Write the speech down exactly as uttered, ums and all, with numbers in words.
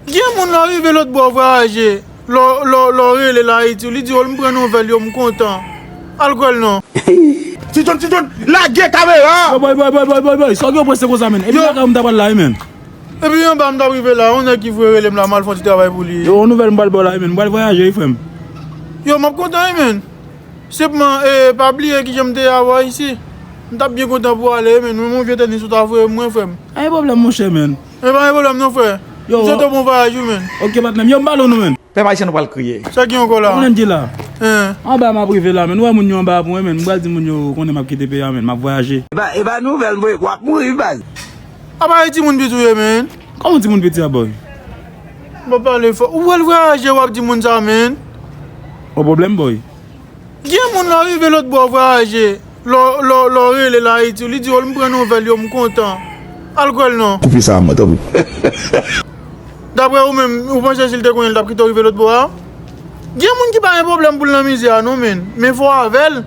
Gen moun lè w rive lòt bò vwayaje, lè w- lè w- lè w rele l Ayiti, li di w, "M pran nouvèl yo, m kontan." Al kwè l non. Ti John, Ti John, lage kamera! Yo, boy, boy, boy, boy, boy, boy, sa w gen w prese konsa, menn? Epi yo- lakay ou m ta pral la wi, menn. Epi anba m t ap rive la, yon nèg ki vle rele m la, m al fè yon ti travay pou li. Yo, yon nouvèl m pral ba w la wi, menn. M pral vwayaje wi, frè m. Yo, m ap kontan wi, menn. Senpman, eh, pa bliye kijan m te ye avan isi. M t ap byen kontan pou w ale, menn. Menm yon vye tenis ou ta voye m, mwen, frè m. Pa gen pwoblèm, monchè, menn. E pa gen pwoblèm non, frè. Yo, m swete w bon vwayaj wi, menn. Ok, patnè m. Yo, m pale w non, menn. Pèp ayisyen nou pral kriye. Sa ki ankò la? Ou konnen m di la. Hein. Anba m ap rive la, menn. Ou wè moun yo anba pou mwen, menn. M pral di moun yo konnen m ap kite peyi a, menn. M ap vwayaje. E pa, e pa nouvèl, boy. W ap mouri, wi, baz. A pa e timoun piti w ye, menn. Kòman timoun piti a, boy? M ap pale fò. Ou pral vwayaje, w ap di moun sa, menn. Yon pwoblèm, boy. Gen moun lè w rive lòt bò vwayaje, lè w- lè w- lè w rele l Ayiti, li di w, "M pran nouvèl yo, m kontan." Al kwè l non. Koupe sa a, mwen, tanpri. Daprè ou menm, ou panse si l te konnen, l t ap kite w rive lòt bò a? Gen moun ki pa gen pwoblèm pou l nan mizè a non, menn. Men fò avè l.